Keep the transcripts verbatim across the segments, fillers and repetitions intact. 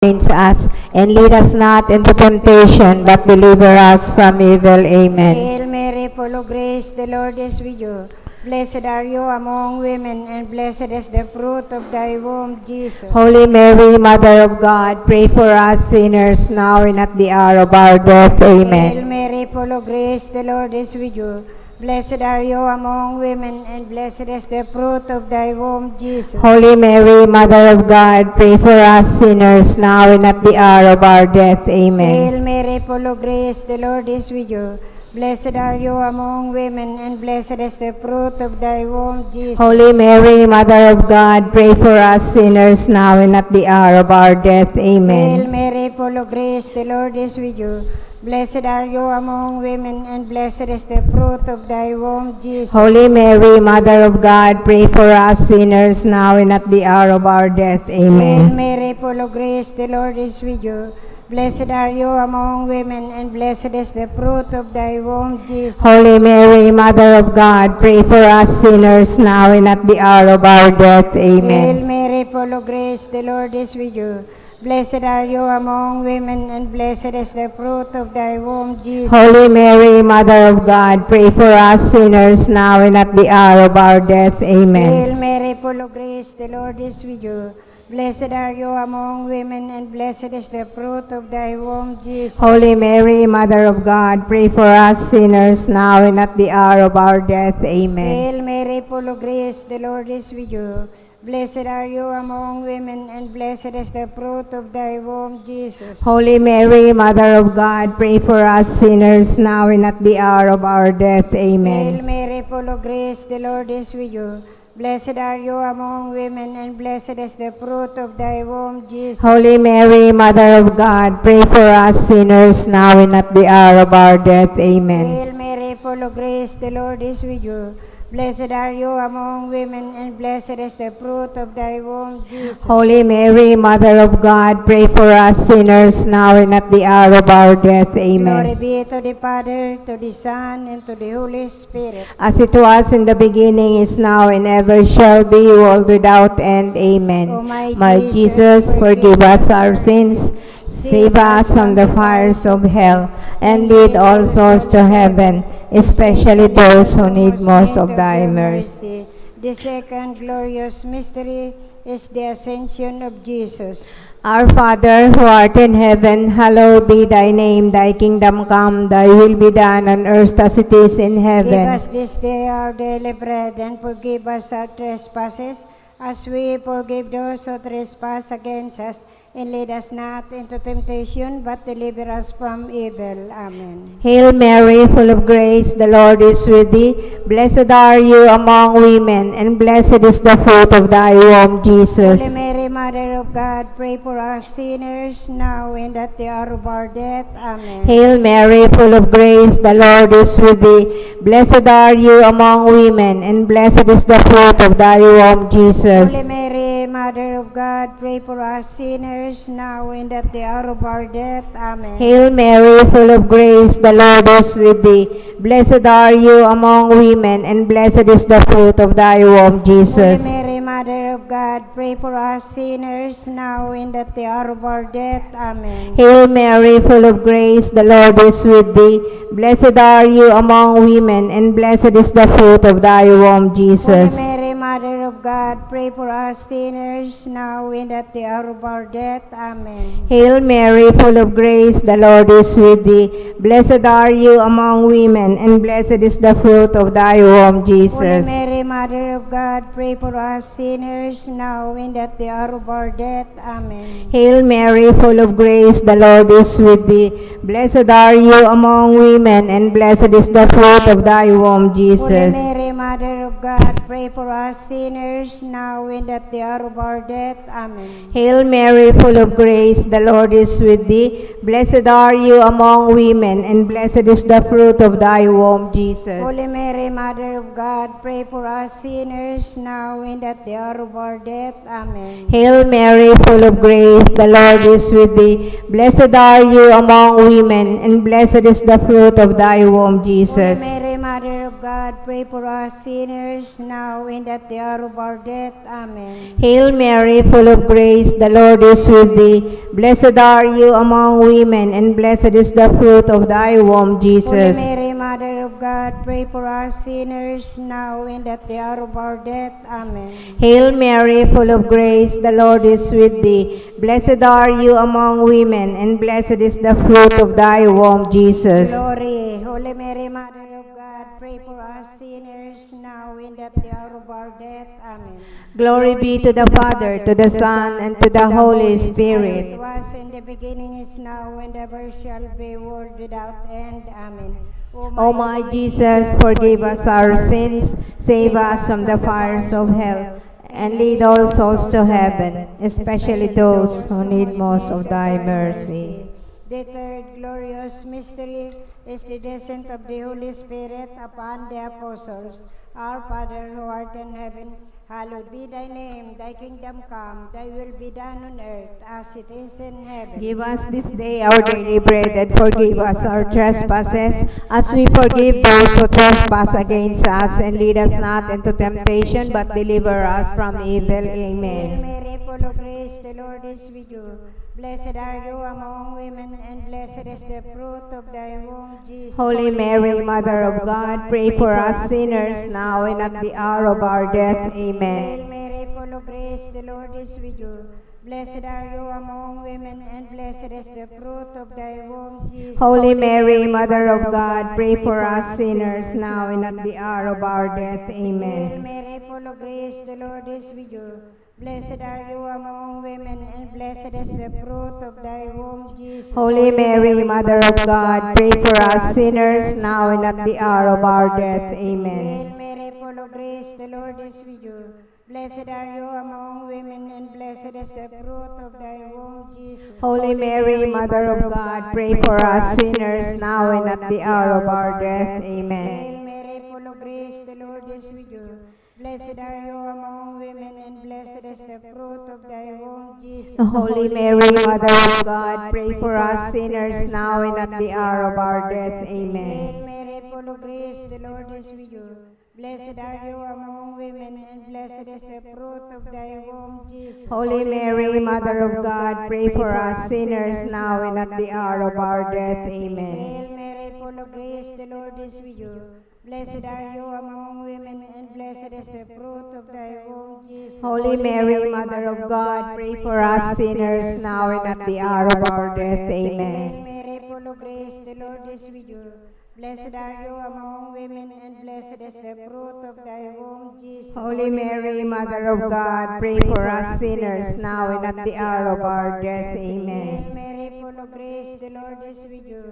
against us, and lead us not into temptation, but deliver us from evil. Amen. Hail Mary, full of grace, the Lord is with you. Blessed are you among women, and blessed is the fruit of thy womb, Jesus. Holy Mary, Mother of God, pray for us sinners now and at the hour of our death. Hail Amen. Mary, full of grace, the Lord is with you. Blessed are you among women, and blessed is the fruit of thy womb, Jesus. Holy Mary, Mother of God, pray for us sinners now and at the hour of our death. Amen. Hail Mary, full of grace, the Lord is with you. Blessed are you among women, and blessed is the fruit of thy womb, Jesus. Holy Mary, Mother of God, pray for us sinners now and at the hour of our death. Hail Amen. Mary, full of grace, the Lord is with you. Blessed are you among women, and blessed is the fruit of thy womb, Jesus. Holy Mary, Mother of God, pray for us sinners now and at the hour of our death. Hail Amen. Mary, full of grace, the Lord is with you. Blessed are you among women, and blessed is the fruit of thy womb, Jesus. Holy Mary, Mother of God, pray for us sinners now and at the hour of our death. Hail Amen. Mary, full of grace, the Lord is with you. Blessed are you among women, and blessed is the fruit of thy womb, Jesus. Holy Mary, Mother of God, pray for us sinners now and at the hour of our death. Hail Amen. Mary, full of grace, the Lord is with you. Blessed are you among women, and blessed is the fruit of thy womb, Jesus. Holy Mary, Mother of God, pray for us sinners now and at the hour of our death. Amen. Hail Mary, full of grace, the Lord is with you. Blessed are you among women, and blessed is the fruit of thy womb, Jesus. Holy Mary, Mother of God, pray for us sinners now and at the hour of our death. Hail Amen. Mary, full of grace, the Lord is with you. Blessed are you among women, and blessed is the fruit of thy womb, Jesus. Holy Mary, Mother of God, pray for us sinners now and at the hour of our death. Amen. Hail Mary, full of grace, the Lord is with you. Blessed are you among women, and blessed is the fruit of thy womb, Jesus. Holy Mary, Mother of God, pray for us sinners now and at the hour of our death. Glory Amen. be to the Father, to the Son, and to the Holy Spirit. As it was in the beginning, is now, and ever shall be, world without end. Amen. O my My Jesus, Jesus, forgive us our sins, save us from the fires of hell, and lead all souls to heaven, especially those who need most of thy mercy. The second glorious mystery is the Ascension of Jesus. Our Father, who art in heaven, hallowed be thy name. Thy kingdom come, thy will be done on earth as it is in Give heaven. Us this day our daily bread, and forgive us our trespasses, as we forgive those who trespass against us. And lead us not into temptation, but deliver us from evil. Amen. Hail Mary, full of grace, the Lord is with thee. Blessed are you among women, and blessed is the fruit of thy womb, Jesus. Holy Mary, Mother of God, pray for us sinners, now and at the hour of our death. Amen. Hail Mary, full of grace, the Lord is with thee. Blessed are you among women, and blessed is the fruit of thy womb, Jesus. Holy Mary, Mother of God, pray for us sinners, now and at the hour of our death. Amen. Hail Mary, full of grace, the Lord is with thee. Blessed are you among women, and blessed is the fruit of thy womb, Jesus. Holy Mary, Mother of God, pray for us sinners, now and at the hour of our death. Amen. Hail Mary, full of grace, the Lord is with thee. Blessed are you among women, and blessed is the fruit of thy womb, Jesus. Holy Mary, Mother of God, pray for us sinners, now and at the hour of our death. Amen. Hail Mary, full of grace, the Lord is with thee. Blessed are you among women, and blessed is the fruit of thy womb, Holy Jesus. Mary, Mother of God, pray for us sinners, now and at the hour of our death. Amen. Hail Mary, full of grace, the Lord is with thee. Blessed are you among women, and blessed is the fruit of thy womb, Holy Jesus. Mary, Mother of God, pray for us sinners, now and at the hour of our death. Amen. Hail Mary, full of grace, the Lord is with thee. Blessed are you among women, and blessed is the fruit of thy womb, Jesus. Holy Mary, Mother of God, pray for us sinners, now and at the hour of our death. Amen. Hail Mary, full of grace, the Lord is with thee. Blessed are you among women, and blessed is the fruit of thy womb, Jesus. Holy Mary, Mother of God, pray for us sinners, now and at the hour of our death. Amen. Hail Mary, full of grace, the Lord is with thee. Blessed are you among women, and blessed is the fruit of thy womb, Holy Jesus. Mary, Mother of God, pray for us sinners, now and at the hour of our death. Amen. Hail Mary, full of grace, the Lord is with thee. Blessed are you among women, and blessed is the fruit of thy womb, Jesus. Glory. Holy Mary, Mother of God, pray for us sinners, now and at the hour of our death. Amen. Glory be to the Father, to the Son, and to the Holy Spirit. As it was in the beginning, is now, and ever shall be, world without end. Amen. O my Jesus, forgive us our sins, save us from the fires of hell, and lead all souls to heaven, especially those who need most of thy mercy. The third glorious mystery is the descent of the Holy Spirit upon the apostles. Our Father who art in heaven, hallowed be thy name. Thy kingdom come, thy will be done on earth as it is in heaven. Give us this day our daily bread, and forgive us our trespasses, as we forgive those who trespass against us, and lead us not into temptation, but deliver us from evil. Amen. Hail Mary, full of grace, the Lord is with you. Blessed are you among women, and blessed is the fruit of thy womb, Jesus. Holy Mary, Mother of God, pray for us sinners, now and at the hour of our death. Amen. Hail Mary, full of grace, the Lord is with you. Blessed are you among women, and blessed is the fruit of thy womb, Jesus. Holy Mary, Mother of God, pray for us sinners, now and at the hour of our death. Amen. Hail Mary, full of grace, the Lord is with you. Blessed are you among women, and blessed is the fruit of thy womb, Jesus. Holy Mary, Mother of God, pray for us sinners, now and at the hour of our death. Amen. Hail Mary, full of grace, the Lord is with you. Blessed are you among women, and blessed is the fruit of thy womb, Jesus. Holy Mary, Mother of God, pray for us sinners, now and at the hour of our death. Amen. Hail Mary, full of grace, the Lord is with you. Blessed are you among women, and blessed is the fruit of thy womb, Jesus. Holy Mary, Mother of God, pray for us sinners, now and at the hour of our death. Amen. Hail Mary, full of grace, the Lord is with you. Blessed are you among women, and blessed is the fruit of thy womb, Jesus. Holy Mary, Mother of God, pray for us sinners, now and at the hour of our death. Amen. Hail Mary, full of grace, the Lord is with you. Blessed are you among women, and blessed is the fruit of thy womb, Jesus. Holy Mary, Mother of God, pray for us sinners, now and at the hour of our death. Amen. Hail Mary, full of grace, the Lord is with you. Blessed are you among women, and blessed is the fruit of thy womb, Jesus. Holy Mary, Mother of God, pray for us sinners, now and at the hour of our death. Amen. Hail Mary, full of grace, the Lord is with you.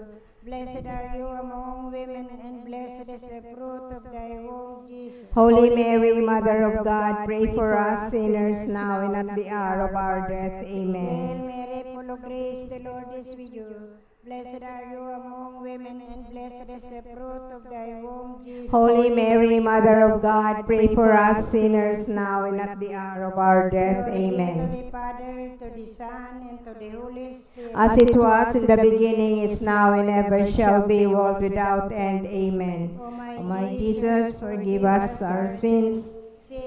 Blessed are you among women, and blessed is the fruit of thy womb, Jesus. Holy Mary, Mother of God, pray for us sinners, now and at the hour of our death. Amen. Hail Mary, full of grace, the Lord is with you. Blessed are you among women, and blessed is the fruit of thy womb, Jesus. Holy Mary, Mother of God, pray for us sinners, now and at the hour of our death. Glory be to the Father, to the Son, and to the Holy Spirit. As it was in the beginning, is now, and ever shall be, world without end. Amen. O my Jesus, forgive us our sins,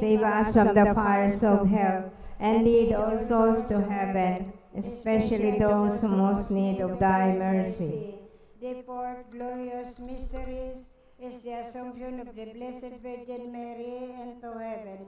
save us from the fires of hell, and lead all souls to heaven, especially those who most need of thy mercy. The fourth glorious mystery is the Assumption of the Blessed Virgin Mary into heaven.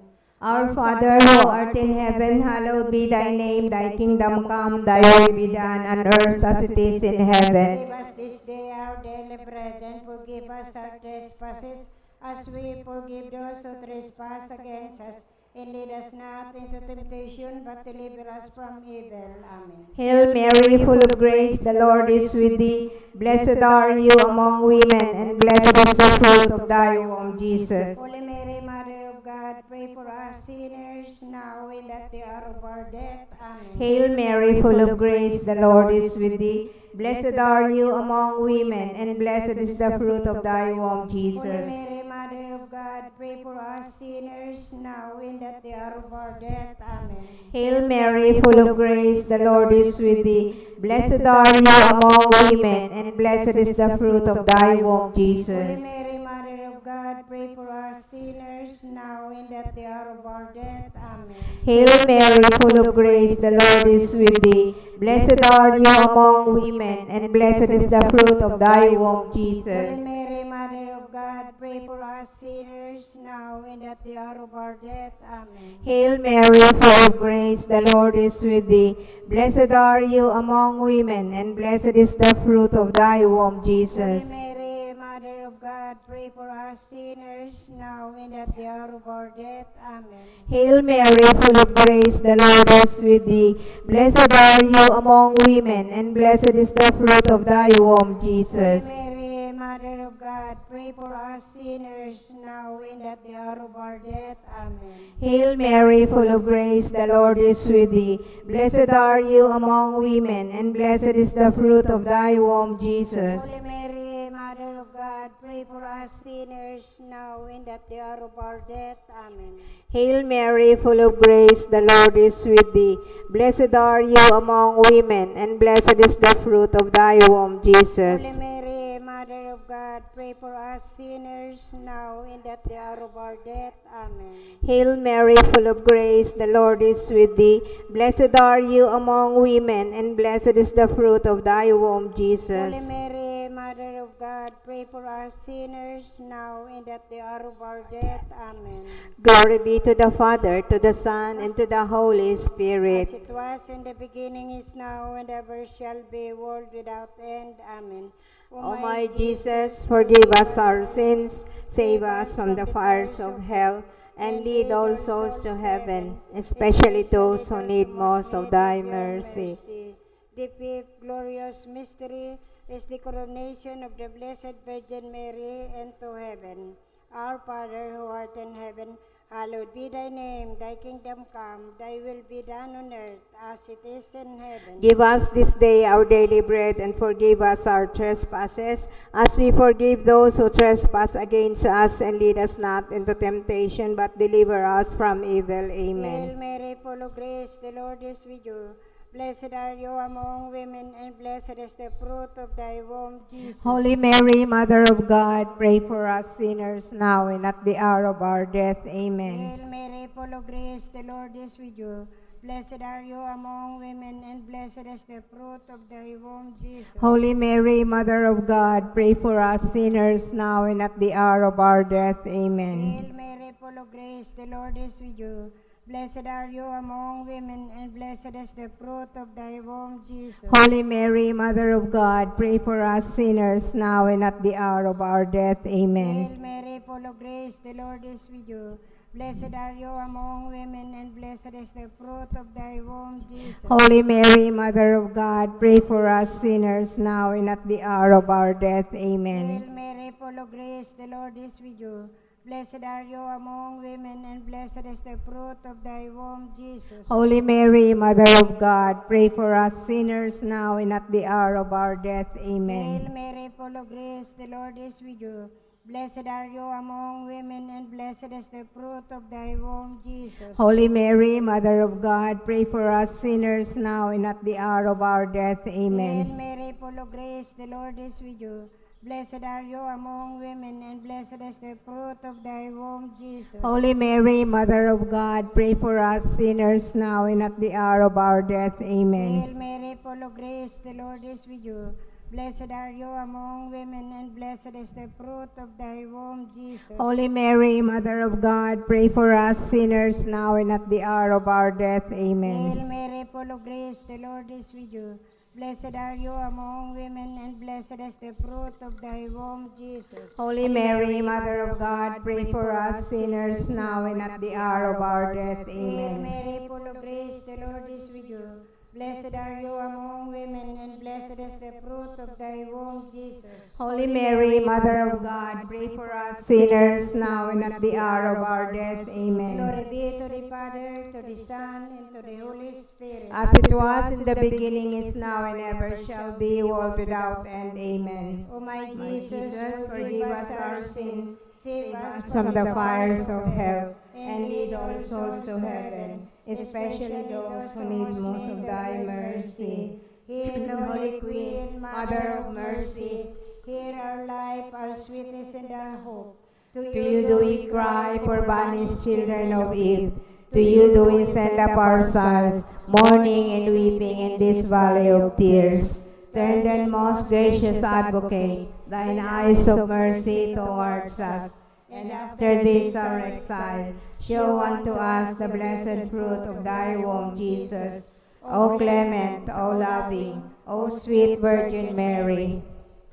Our Father who art in heaven, hallowed be thy name. Thy kingdom come, thy will be done on earth as it is in heaven. Give us this day our daily bread, and forgive us our trespasses, as we forgive those who trespass against us. And lead us not into temptation, but deliver us from evil. Amen. Hail Mary, full of grace, the Lord is with thee. Blessed are you among women, and blessed is the fruit of thy womb, Jesus. Holy Mary, Mother of God, pray for us sinners, now and at the hour of our death. Amen. Hail Mary, full of grace, the Lord is with thee. Blessed are you among women, and blessed is the fruit of thy womb, Jesus. Holy Mary, Mother of God, pray for us sinners, now and at the hour of our death. Amen. Hail Mary, full of grace, the Lord is with thee. Blessed are you among women, and blessed is the fruit of thy womb, Jesus. Holy Mary, Mother of God, pray for us sinners, now and at the hour of our death. Amen. Hail Mary, full of grace, the Lord is with thee. Blessed are you among women, and blessed is the fruit of thy womb, Jesus. Holy Mary, Mother of God, pray for us sinners, now and at the hour of our death. Amen. Hail Mary, full of grace, the Lord is with thee. Blessed are you among women, and blessed is the fruit of thy womb, Jesus. Holy Mary, Mother of God, pray for us sinners, now and at the hour of our death. Amen. Hail Mary, full of grace, the Lord is with thee. Blessed are you among women, and blessed is the fruit of thy womb, Jesus. Holy Mary, Mother of God, pray for us sinners, now and at the hour of our death. Amen. Hail Mary, full of grace, the Lord is with thee. Blessed are you among women, and blessed is the fruit of thy womb, Jesus. Holy Mary, Mother of God, pray for us sinners, now and at the hour of our death. Amen. Hail Mary, full of grace, the Lord is with thee. Blessed are you among women, and blessed is the fruit of thy womb, Jesus. Holy Mary, Mother of God, pray for us sinners, now and at the hour of our death. Amen. Hail Mary, full of grace, the Lord is with thee. Blessed are you among women, and blessed is the fruit of thy womb, Jesus. Holy Mary, Mother of God, pray for us sinners, now and at the hour of our death. Amen. Glory be to the Father, to the Son, and to the Holy Spirit. As it was in the beginning, is now, and ever shall be, world without end. Amen. O my Jesus, forgive us our sins, save us from the fires of hell, and lead all souls to heaven, especially those who need most of thy mercy. The fifth glorious mystery is the coronation of the Blessed Virgin Mary into heaven. Our Father who art in heaven, hallowed be thy name. Thy kingdom come, thy will be done on earth as it is in heaven. Give us this day our daily bread, and forgive us our trespasses, as we forgive those who trespass against us, and lead us not into temptation, but deliver us from evil. Amen. Hail Mary, full of grace, the Lord is with you. Blessed are you among women, and blessed is the fruit of thy womb, Jesus. Holy Mary, Mother of God, pray for us sinners, now and at the hour of our death. Amen. Hail Mary, full of grace, the Lord is with you. Blessed are you among women, and blessed is the fruit of thy womb, Jesus. Holy Mary, Mother of God, pray for us sinners, now and at the hour of our death. Amen. Hail Mary, full of grace, the Lord is with you. Blessed are you among women, and blessed is the fruit of thy womb, Jesus. Holy Mary, Mother of God, pray for us sinners, now and at the hour of our death. Amen. Hail Mary, full of grace, the Lord is with you. Blessed are you among women, and blessed is the fruit of thy womb, Jesus. Holy Mary, Mother of God, pray for us sinners, now and at the hour of our death. Amen. Hail Mary, full of grace, the Lord is with you. Blessed are you among women, and blessed is the fruit of thy womb, Jesus. Holy Mary, Mother of God, pray for us sinners, now and at the hour of our death. Amen. Hail Mary, full of grace, the Lord is with you. Blessed are you among women, and blessed is the fruit of thy womb, Jesus. Holy Mary, Mother of God, pray for us sinners, now and at the hour of our death. Amen. Hail Mary, full of grace, the Lord is with you. Blessed are you among women, and blessed is the fruit of thy womb, Jesus. Holy Mary, Mother of God, pray for us sinners, now and at the hour of our death. Amen. Hail Mary, full of grace, the Lord is with you. Blessed are you among women, and blessed is the fruit of thy womb, Jesus. Holy Mary, Mother of God, pray for us sinners, now and at the hour of our death. Amen. Hail Mary, full of grace, the Lord is with you. Blessed are you among women, and blessed is the fruit of thy womb, Jesus. Holy Mary, Mother of God, pray for us sinners, now and at the hour of our death. Amen. Hail Mary, full of grace, the Lord is with you. Blessed are you among women, and blessed is the fruit of thy womb, Jesus. Holy Mary, Mother of God, pray for us sinners, now and at the hour of our death. Amen. Glory be to the Father, to the Son, and to the Holy Spirit. As it was in the beginning, is now, and ever shall be, world without end. Amen. O my Jesus, forgive us our sins, save us from the fires of hell, and lead all souls to heaven, especially those who need most of thy mercy. Hail, Holy Queen, Mother of Mercy, hear our life, our sweetness, and our hope. To you do we cry, poor banished children of Eve. To you do we send up our sighs, mourning and weeping in this valley of tears. Turn then, most gracious Advocate, thine eyes of mercy towards us, and after this our exile, show unto us the blessed fruit of thy womb, Jesus. O clement, O loving, O sweet Virgin Mary.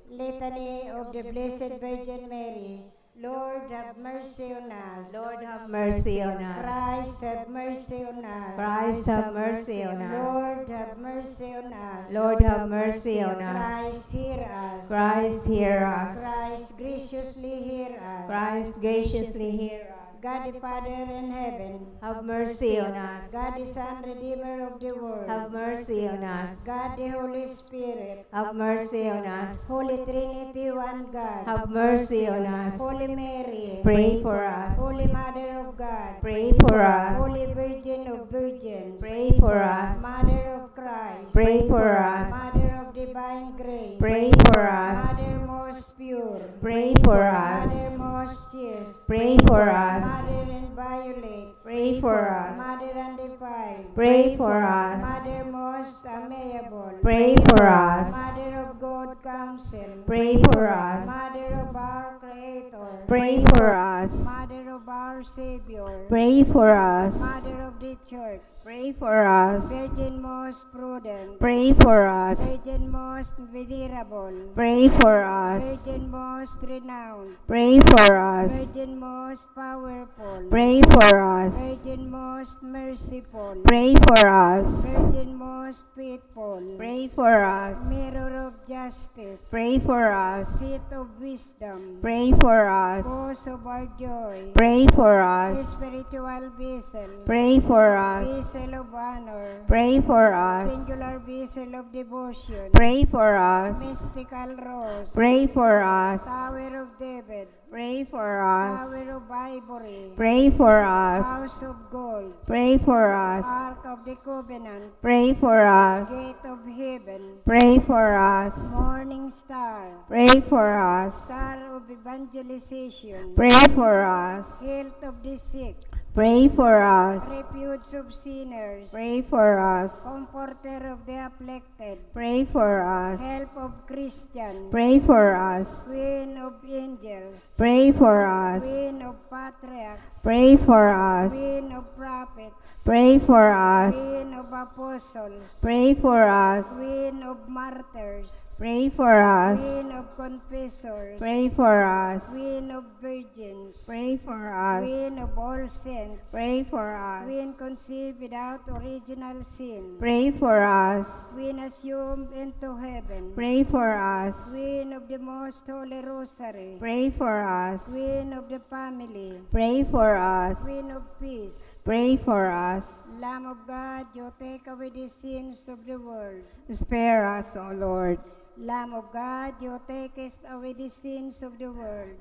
Litany of the Blessed Virgin Mary. Lord, have mercy on us. Lord, have mercy on us. Christ, have mercy on us. Christ, have mercy on us. Lord, have mercy on us. Lord, have mercy on us. Christ, hear us. Christ, hear us. Christ, graciously hear us. Christ, graciously hear us. God the Father in heaven, have mercy on us. God the Son, Redeemer of the world, have mercy on us. God the Holy Spirit, have mercy on us. Holy Trinity, one God, have mercy on us. Holy Mary, pray for us. Holy Mother of God, pray for us. Holy Virgin of Virgins, pray for us. Mother of Christ, pray for us. Mother of Divine Grace, pray for us. Mother most pure, pray for us. Mother most chaste, pray for us. Mother inviolate, pray for us. Mother undefiled, pray for us. Mother most amiable, pray for us. Mother of good counsel, pray for us. Mother of our Creator, pray for us. Mother of our Savior, pray for us. Mother of the Church, pray for us. Virgin most prudent, pray for us. Virgin most venerable, pray for us. Virgin most renowned, pray for us. Virgin most powerful, pray for us. Virgin most merciful, pray for us. Virgin most faithful, pray for us. Mirror of justice, pray for us. Seat of wisdom, pray for us. Cause of our joy, pray for us. Spiritual vessel, pray for us. Vessel of honor, pray for us. Singular vessel of devotion, pray for us. Mystical rose, pray for us. Tower of David, pray for us. Tower of Ivory, pray for us. House of Gold, pray for us. Ark of the Covenant, pray for us. Gate of Heaven, pray for us. Morning Star, pray for us. Star of Evangelization, pray for us. Health of the sick, pray for us. Refuge of sinners, pray for us. Comforter of the afflicted, pray for us. Help of Christians, pray for us. Queen of angels, pray for us. Queen of patriarchs, pray for us. Queen of prophets, pray for us. Queen of apostles, pray for us. Queen of martyrs, pray for us. Queen of confessors, pray for us. Queen of virgins, pray for us. Queen of all saints, pray for us. Queen conceived without original sin, pray for us. Queen assumed into heaven, pray for us. Queen of the most holy rosary, pray for us. Queen of the family, pray for us. Queen of peace, pray for us. Lamb of God, you take away the sins of the world, spare us, O Lord. Lamb of God, you takest away the sins of the world,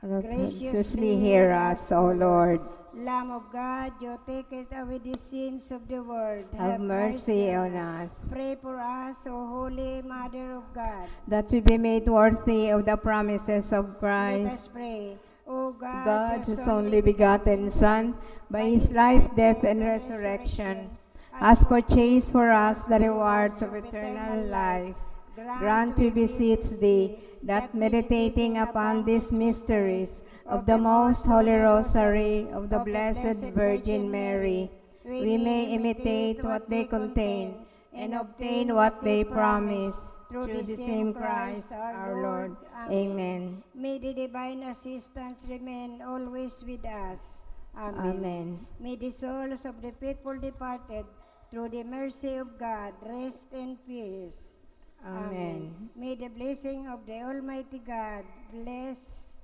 graciously hear us, O Lord. Lamb of God, you takest away the sins of the world, have mercy on us. Pray for us, O Holy Mother of God, that we be made worthy of the promises of Christ. Let us pray. O God, whose only begotten Son, by his life, death, and resurrection, has purchased for us the rewards of eternal life, grant, we beseech thee, that meditating upon these mysteries of the most holy rosary of the Blessed Virgin Mary, we may imitate what they contain and obtain what they promise. Through the same Christ our Lord. Amen. May the divine assistance remain always with us. Amen. Amen. May the souls of the faithful departed, through the mercy of God, rest in peace. Amen. Amen. May the blessing of the Almighty God bless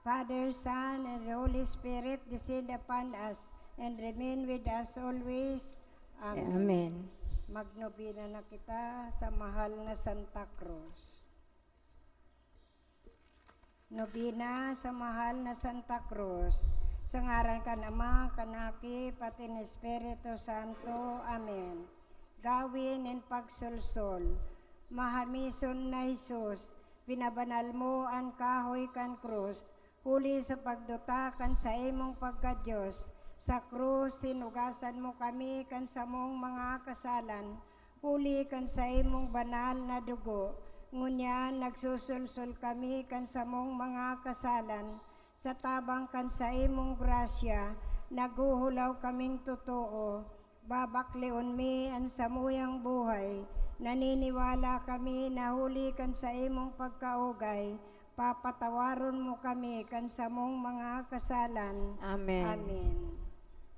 Father, Son, and Holy Spirit, descend upon us and remain with us always. Amen. Amen. Magnobena na kita sa mahal na Santa Cruz. Nobena sa mahal na Santa Cruz. Sa ngaran kan Ama, kan Aki, pati ni Espiritu Santo. Amen. Gawin nin pagsolsol. Mahamison na Jesus, pinabanal mo an kahoy kan krus, Huli sa pagduta kan saimong pagka-Dios, sa krus hinugasan mo kami kan samong mga kasalan. Huli kan saimong banal na dugo, ngunyan nagsusulsol kami kan samong mga kasalan. Sa tabang kan saimong grasya, naghuhulaw kaming totoo. Babakleon mi an samuyang buhay. Naniniwala kami na huli kan saimong pagkaogay, papatawaron mo kami kan samong mga kasalan. Amen. Amen.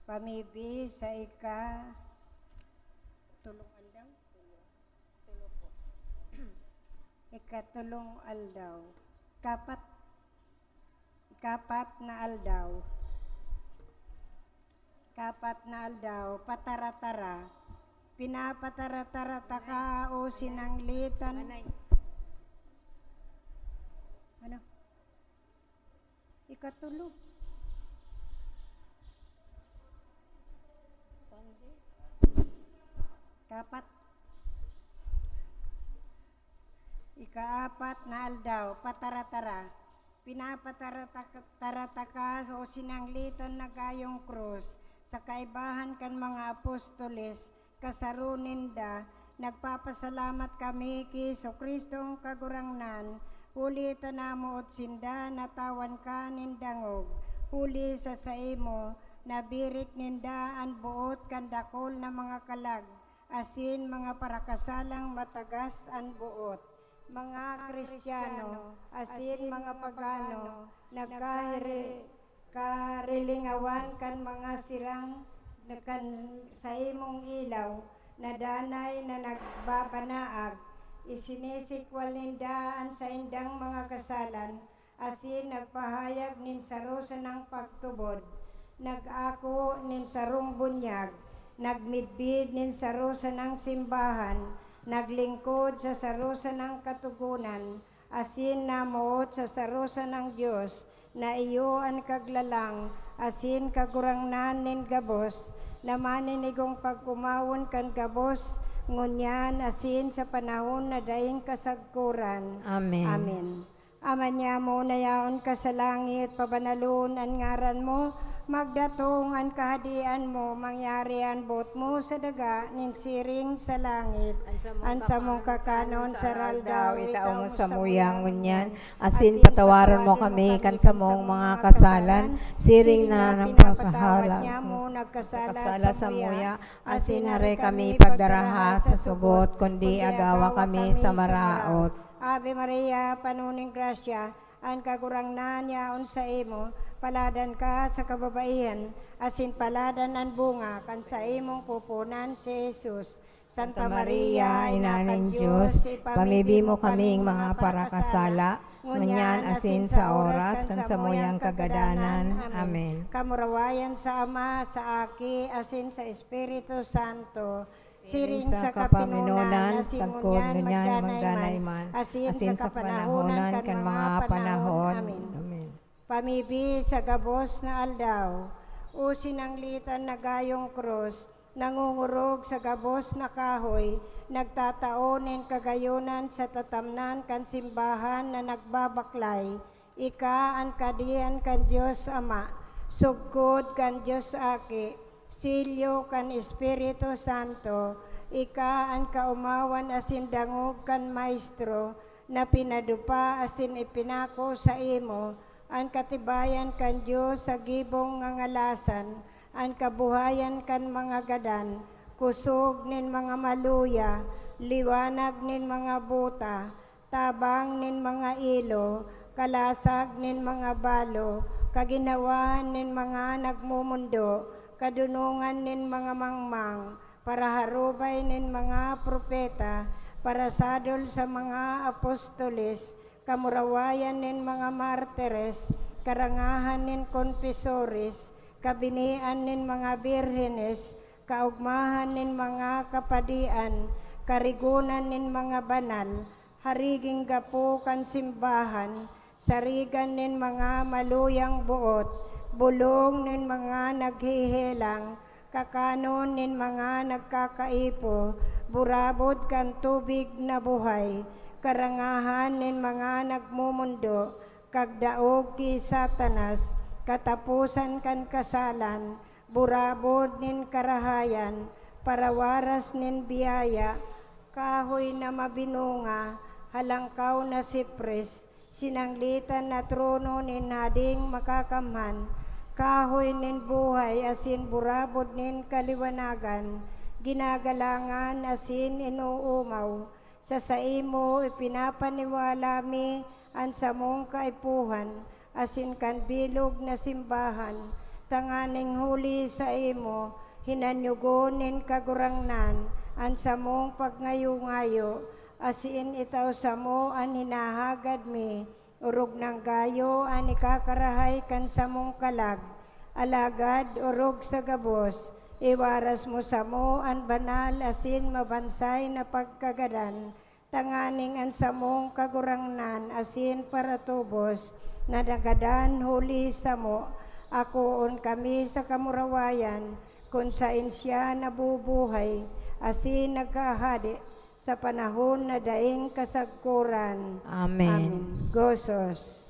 Pamibi sa ika-, tulong aldaw? Tulo po. Ikatulong aldaw. Kapat, kapat na aldaw. Kapat na aldaw, patara-tara. Pinapatara-tara ta ka, o sinanglitan. Ano? Ikatulo. Sunday. Kapat. Ikaapat na aldaw, patara-tara. Pinapatara-, tara ta ka o sinanglitan na gayong krus sa kaibahan kan mga apostoles, kasaro ninda. Nagpapasalamat kami ki Jesu-Cristong Kagurangnan, huli ta namoot sinda, natawan ka nin dangog. Huli sa saimo, nabirik ninda an boot kan dakul na mga kalag, asin mga parakasalang matagas an boot. Mga Kristiyano asin mga pagano, nagkahiri-, karilingawan kan mga sirang na kan saimong ilaw na danay na nagbabanaag. Isinisikwal ninda an saindang mga kasalan, asin nagpahayag nin saro sanang pagtubod, nag-ako nin sarong bunyag, nagmidbid nin saro sanang simbahan, naglingkod sa saro sanang katogonan, asin namoot sa saro sanang Dios, na iyo an Kaglalang asin Kagurangnan nin gabos, na maninigong pag-omawon kan gabos, ngunyan asin sa panahon na daing kasagkoran. Amen. Amen. Ama niamo na yaon ka sa langit, pabanalon an ngaran mo, magdatong an kahadean mo, mangyari an boot mo sa daga nin siring sa langit. An samong kakanon sa aldaw, itao mo samuya ngunyan, asin patawaron mo kami kan samong mga kasalan, siring na an pagpapatawad niamo nagkasala samuya, asin hare kami pagdaraha sa sugot, kundi agawa kami sa maraot. Ave Maria, pano nin grasya, an Kagurangnan yaon saimo, paladan ka sa kababaihan, asin paladan an bunga kan saimong pupunan, si Jesus. Santa Maria, Ina nin Dios, ipamibi mo kaming mga parakasala, ngunyan asin sa oras kan samuyang kagadanan. Amen. Kamurawayan sa Ama, sa Aki, asin sa Espiritu Santo, siring sa kapinonan, sagkod ngunyan, magdanay man, asin sa kapanahonan kan mga panahon. Amen. Pamibi sa gabos na aldaw, o sinanglitan na gayong krus, nangungurog sa gabos na kahoy, nagtatao nin kagayonan sa tatamnan kan simbahan na nagbabaklay, Ika an Kahadean kan Dios Ama, sugkod kan Dios Aki, selyo kan Espiritu Santo, ika an kaomawan asin dangog kan Maestro na pinadupa asin ipinako saimo an katibayan kan Dios sa gibong ngangalasan, an kabuhayan kan mga gadan, kusog nin mga maluya, liwanag nin mga buta, tabang nin mga ilo, kalasag nin mga balo, kaginhawahan nin mga nagmomondo, kadonongan nin mga mangmang, paraharobay nin mga propeta, parasadol sa mga apostoles, kamurawayan nin mga martires, karangahan nin konfesores, kabinian nin mga birhenes, kaogmahan nin mga kapadian, karigonan nin mga banal, hariging gapo kan simbahan, sarigan nin mga maluyang boot, bolong nin mga naghehelang, kakanon nin mga nagkakaipo, burabod kan tubig na buhay, karangahan nin mga nagmomondo, kagdaog ki Satanas, kataposan kan kasalan, burabod nin karahayan, parawaras nin biyaya, kahoy na mabinunga, halangkaw na sipres, sinanglitan na trono nin Hading Makakamhan, kahoy nin buhay asin burabod nin kaliwanagan, ginagalangan asin inoomaw. Sa saimo ipinapaniwala mi an samong kaipuhan asin kan bilog na simbahan, tanganing huli saimo hinanyogon nin Kagurangnan an samong pagngayo-ngayo, asin itao samo an hinahagad mi, orog nanggayo an ikakarahay kan samong kalag. Alagad orog sa gabos, iwaras mo samo an banal asin mabansay na pagkagadan, tanganing an samong Kagurangnan asin paratubos na nagadan huli samo, akoon kami sa kamurawayan, kun saen siya nabubuhay asin naghahade sa panahon na daing kasagkoran. Amen. Amen. Gozos.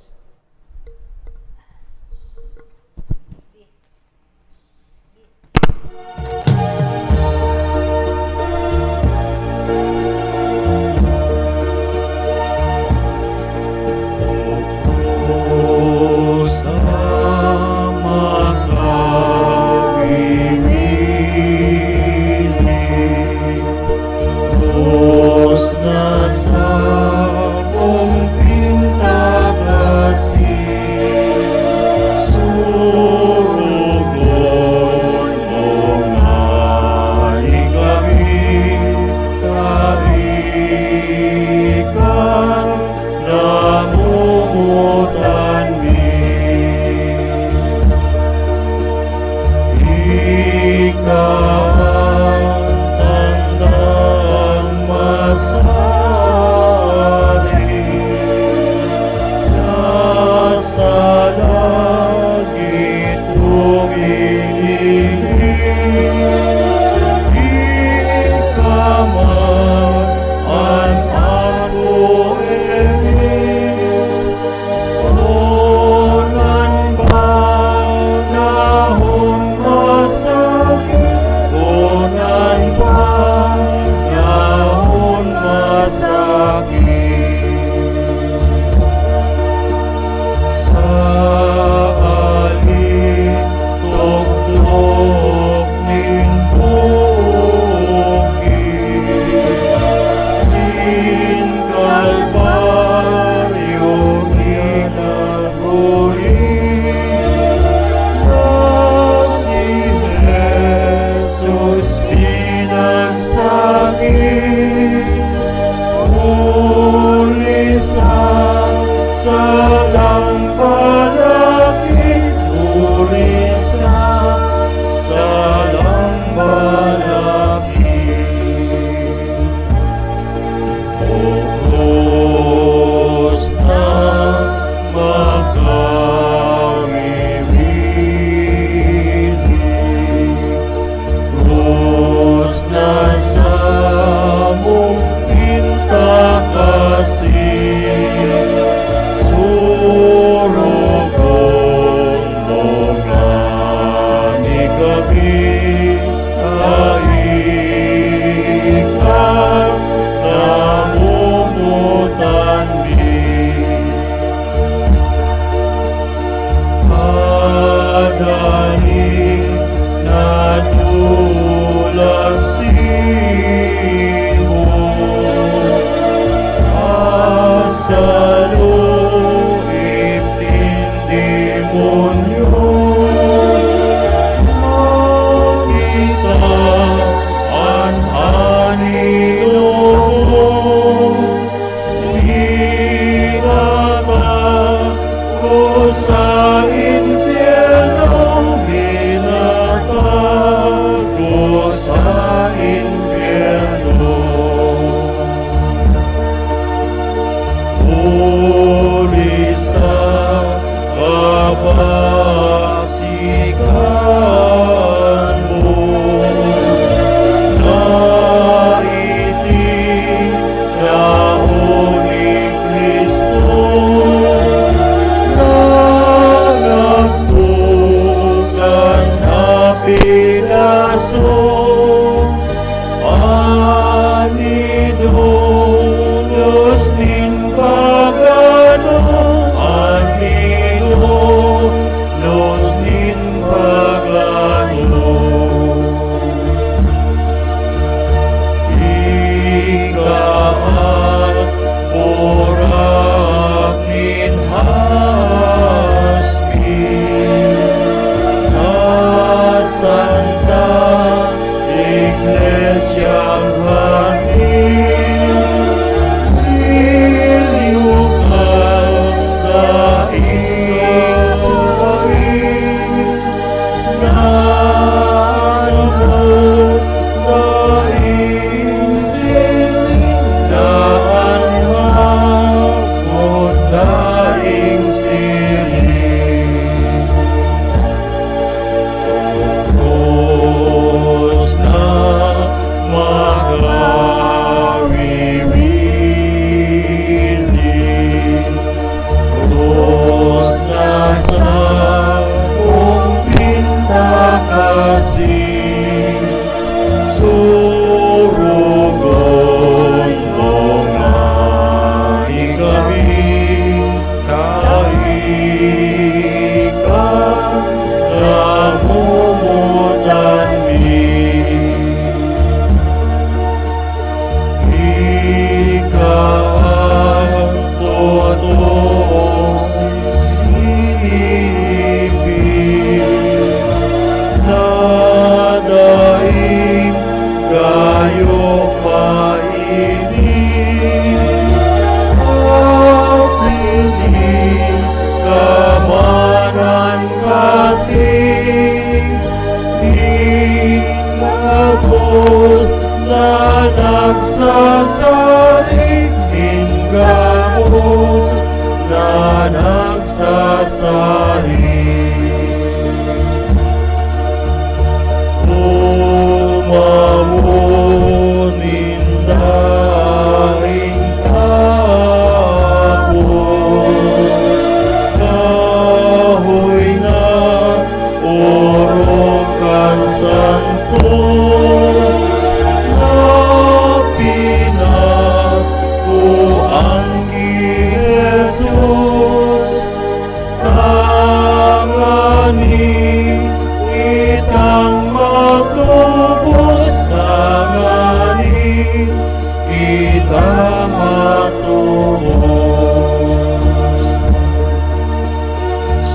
matubos.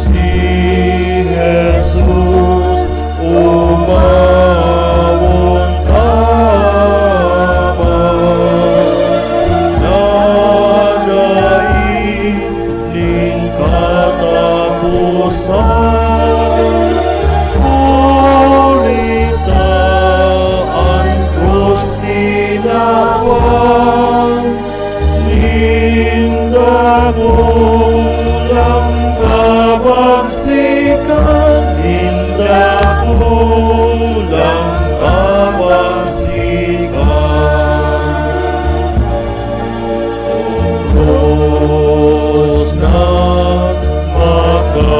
Si Jesus umawon ta man, na dai nin kataposan. Huli ta an krus tinawan nin dakulang kabagsikan, nin dakulang kabagsikan. Krus na makawibili,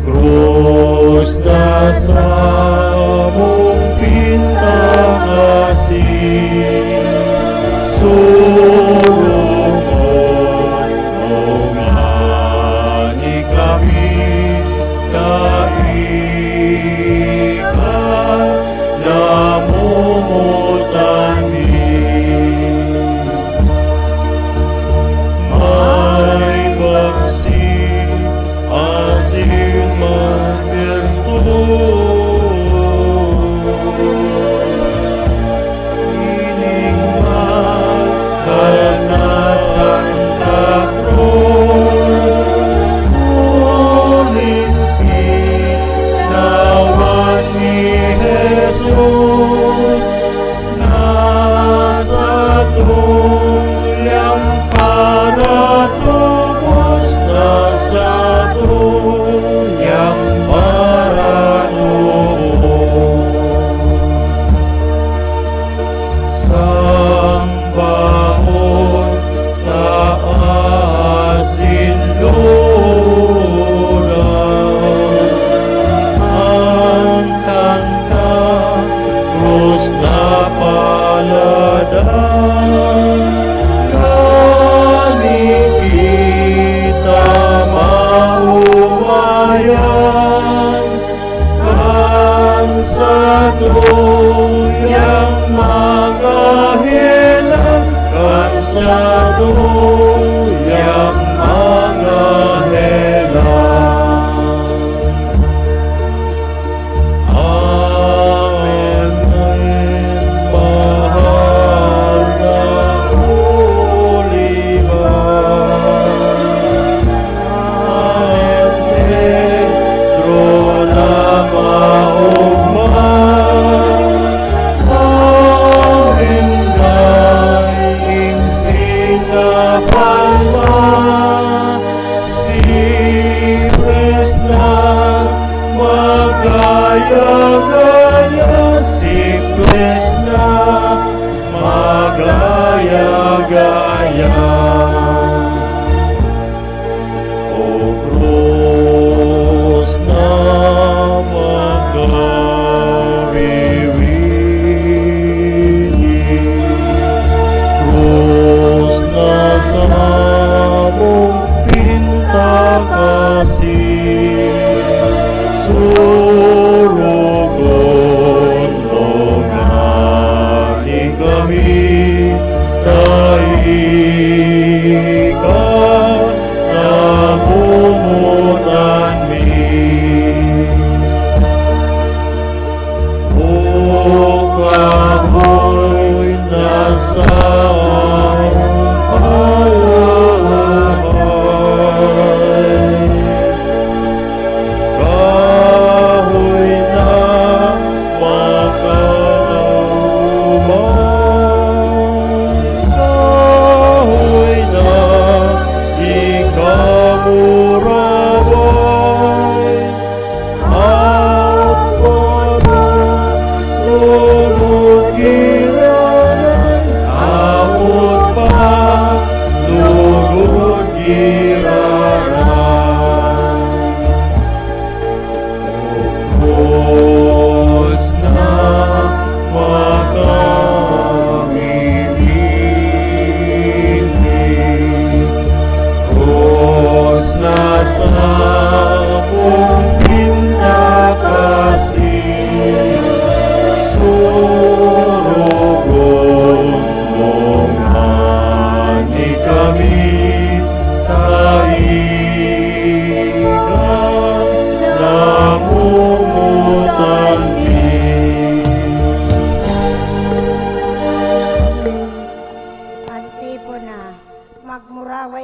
krus na samong pintakasi, surukon mo ngani kami, dai ka namomotan mi. May baksi asin may bertod. Ining mahal na Santa Cruz, huling pinawan ni Jesus, na satuyang paratubos, na satuyang paratubos. Sambahon ta asin luna an Santa Cruz na paladan, ngani kita maomayan kan satuyang mga helang, kan satuyang mga helang. Amen. Mahal na Oliva, San Pedro na maogma, amin daing singa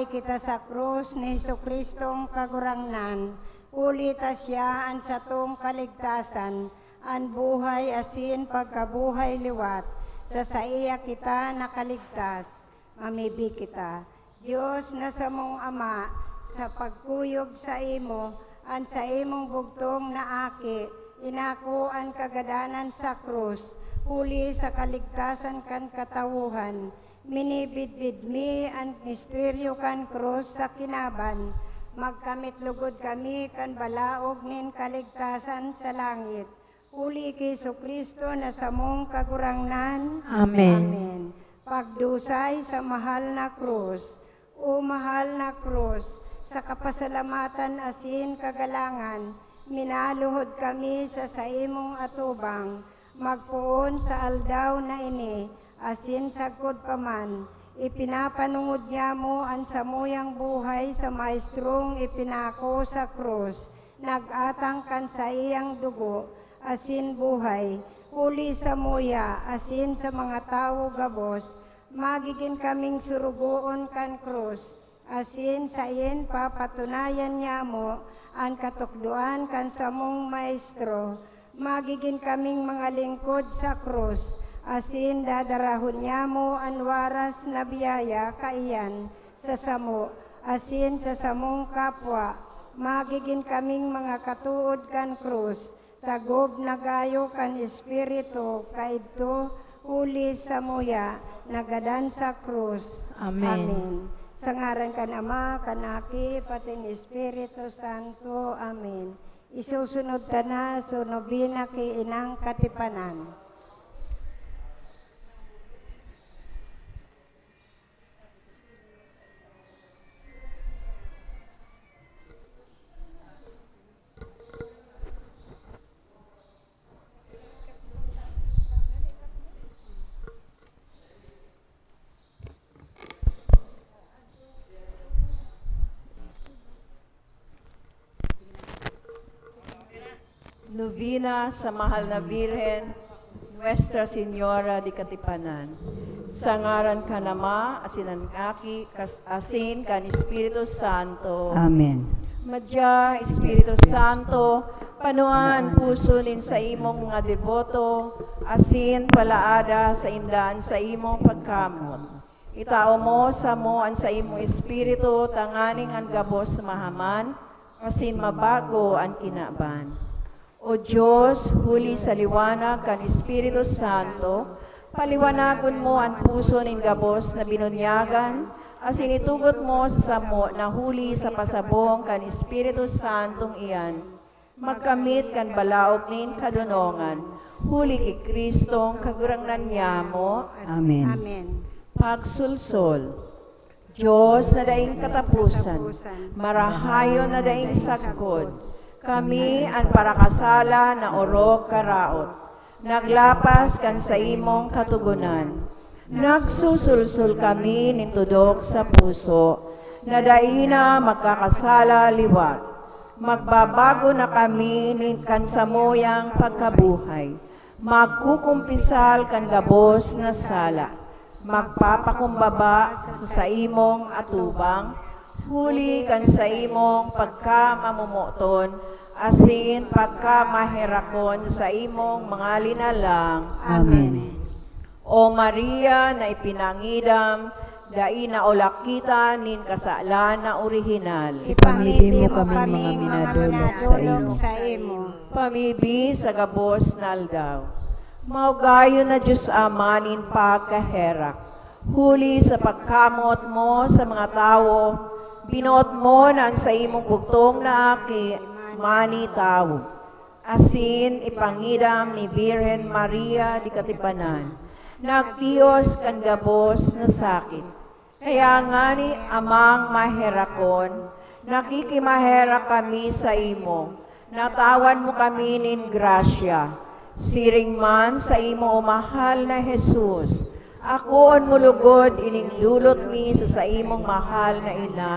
kita sa krus ni Jesu-Cristong Kagurangnan, huli ta siya an satong kaligtasan, an buhay asin pagkabuhay liwat. Sa saiya kita nakaligtas. Mamibi kita. Dios na samong Ama, sa pagkuyog saimo, an saimong bugtong na Aki, inako an kagadanan sa krus, huli sa kaligtasan kan katawohan. Minibidbid mi an misteryo kan krus sa kinaban. Magkamit lugod kami kan balaog nin kaligtasan sa langit. Huli ki Jesu-Cristo na samong Kagurangnan. Amen. Amen. Pagdusay sa mahal na krus. O mahal na krus, sa kapasalamatan asin kagalangan, minaluhod kami sa saimong atubang, magpoon sa aldaw na ini, asin sagkod pa man, ipinapanongod niamo an samuyang buhay sa maestrong ipinako sa krus, nag-atang kan saiyang dugo asin buhay, huli samuya asin sa mga tawo gabos, magigin kaming surugoon kan krus, asin saen papatunayan niamo an katukdoan kan samong Maestro. Magigin kaming mga lingkod sa krus, asin dadarahon niamo an waras na biyaya kaiyan sa samo asin sa samong kapwa. Magigin kaming mga katood kan krus, tagob na gayo kan Espiritu kaidto huli samuya nagadan sa krus. Amen. Amen. Sa ngaran kan Ama, kan Aki, pati ni Espiritu Santo. Amen. Isusunod ta na so nobena ki Inang Katipanan. Novena sa Mahal na Birhen, Nuestra Señora de Katipanan. Sa ngaran kan Ama, asin kan Aki, kas-, asin kan Espiritu Santo. Amen. Madya, Espiritu Santo, panuan puso nin saimong mga deboto, asin palaada sa inda an saimong pagkamot. Itao mo samo an saimong Espiritu tanganing an gabos mahaman, asin mabago an kinaban. O Dios, huli sa liwanag kan Espiritu Santo, paliwanagon mo an puso nin gabos na binunyagan, asin itugot mo sa samo na huli sa pasabong kan Espiritu Santong iyan, magkamit kan balaog nin kadonongan, huli ki Cristong Kagurangnan niamo. Amen. Amen. Pagsulsol. Dios na daing kataposan, marahayon na daing sagkod, kami an parakasala na orog karaot, naglapas kan saimong katogonan. Nagsusulsol kami nin tudok sa puso, na dai na magkakasala liwat. Magbabago na kami nin kan samuyang pagkabuhay. Magkukumpisal kan gabos na sala. Magpapakumbaba sa saimong atubang, huli kan saimong pagkamamomoton asin pagkamaherakon sa saimong mga linalang. Amen. Amen. O Maria na ipinangidam, dai naulakitan nin kasalan na orihinal. Ipamibi mo kami, mga minadolok saimo. Pamibi sa gabos na aldaw. Maugayon na Dios Ama nin pagkaherak. Huli sa pagkamot mo sa mga tawo, binoot mo na an saimong bugtong na Aki manitawo. Asin ipangidam ni Birhen Maria di Katipanan, nagtios kan gabos na sakit. Kaya ngani, Amang maherakon, nakikimaherak kami saimo, natawan mo kami nin grasya. Siring man saimo, o mahal na Jesus, akoon mo logod ining dulot mi sa saimong mahal na ina,